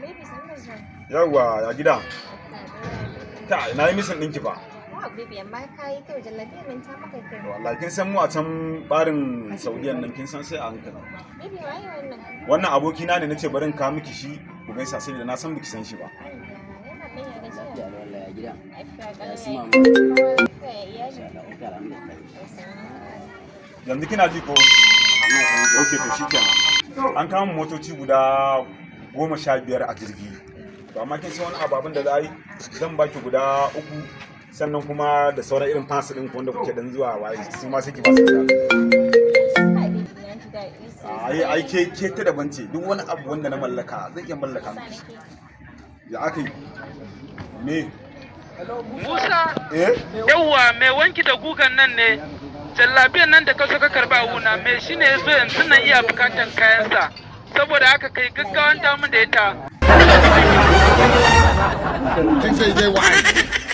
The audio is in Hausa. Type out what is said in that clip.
Baby, san da zuwa. Yawwa, ya gida? Ta, na yi missing ɗinki fa. Wow, baby, amma ka yi kyau, jallabiyar nan ta maka kyau. Wallahi kin san mu a can barin Saudiyan nan, kin san sai a hankali. Baby, waye wannan? Wannan abokina ne, nace bari in kawo miki shi ku gaisa, saboda na san biki san shi ba. Yana ɗan ya gajiya. Lafiya lau wallahi, ya gida? Lafiya Ya ƙalau, su ya mama? lafiya, ya iyali. Insha Allah, okay, alhamdulillah. Yanzu kina ji ko? Ina san ji. Okay, to shikenan. An kama motoci guda 15 a jirgi. To amma kin san wani abu, abin da za a yi, zan baki guda uku, sannan kuma da sauran irin fans ɗin ku wanda kuke dan zuwa waye, su ma sai ki ba su guda. Kai baby, na ji daɗi sosai. Ai ai ke ta daban ce, duk wani abu wanda na mallaka zan iya mallaka Sa miki. nake. Ya aka yi? Me? Musa, Eh? yawwa, mai wanki da gugan nan ne, jallabiyan nan da ka so ka karba wuna, mai shine ya zo yanzu nan iya bukatan kayansa. Saboda haka kai gaggawan damun da ita. Think say you get wise.